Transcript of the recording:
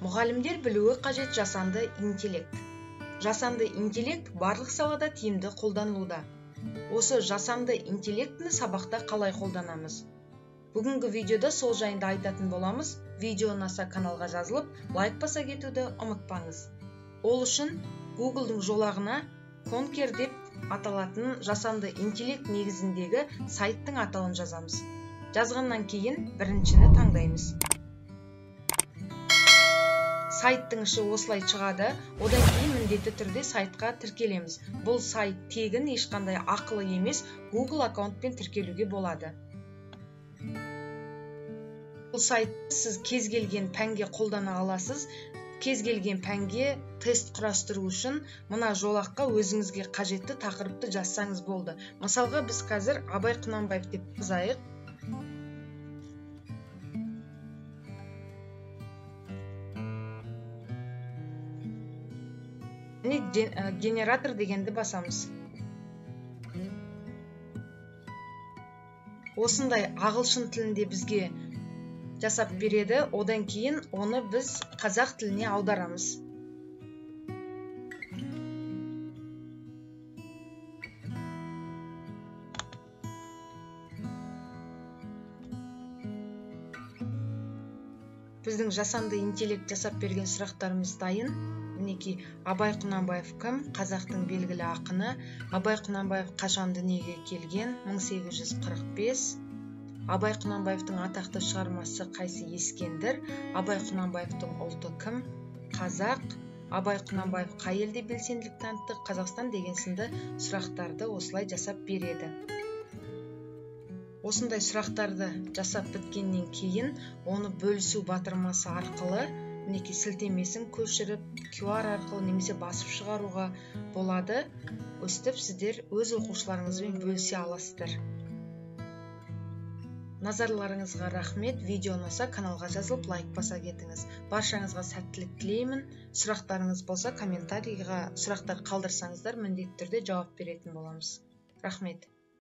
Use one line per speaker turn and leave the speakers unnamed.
Мұғалімдер білуі қажет жасанды интеллект. Жасанды интеллект барлық салада тиімді қолданылуда. Осы жасанды интеллектіні сабақта қалай қолданамыз? Бүгінгі видеода сол жайында айтатын боламыз. Видео ұнаса каналға жазылып, лайк баса кетуді ұмытпаңыз. Ол үшін Google'дың жолағына Conker деп аталатын жасанды интеллект негізіндегі сайттың атауын жазамыз. Жазғаннан кейін біріншіні таңдаймыз. Сайттың іші осылай шығады. Одан кейін міндетті түрде сайтқа тіркелеміз. Бұл сайт тегін, ешқандай ақылы емес, Google аккаунтпен тіркелуге болады. Бұл сайтты сіз кез келген пәнге қолдана аласыз. Кез келген пәнге тест құрастыру үшін мына жолаққа өзіңізге қажетті тақырыпты жазсаңыз болды. Мысалға біз қазір Абай Құнанбаев деп жазайық. Генератор дегенді басамыз. Осындай ағылшын тілінде бізге жасап береді. Одан кейін оны біз қазақ тіліне аударамыз. Біздің жасанды интеллект жасап берген сұрақтарымыз дайын. Мінекей, Абай Құнанбаев кім? Қазақтың белгілі ақыны. Абай Құнанбаев қашан дүниеге келген? 1845. Абай Құнанбаевтың атақты шығармасы қайсы? Ескендір. Абай Құнанбаевтың ұлты кім? Қазақ. Абай Құнанбаев қай елде белсенділік танытты? Қазақстан деген сынды сұрақтарды осылай жасап береді. Осындай сұрақтарды жасап біткеннен кейін оны бөлісу батырмасы арқылы мінекей сілтемесін көшіріп, QR арқылы немесе басып шығаруға болады. Өстіп сіздер өз оқушыларыңызбен бөлісе аласыздар. Назарларыңызға рахмет. Видео ұнаса каналға жазылып, лайк баса кетіңіз. Баршаңызға сәттілік тілеймін. Сұрақтарыңыз болса комментарийға сұрақтар қалдырсаңыздар, міндетті түрде жауап беретін боламыз. Рахмет.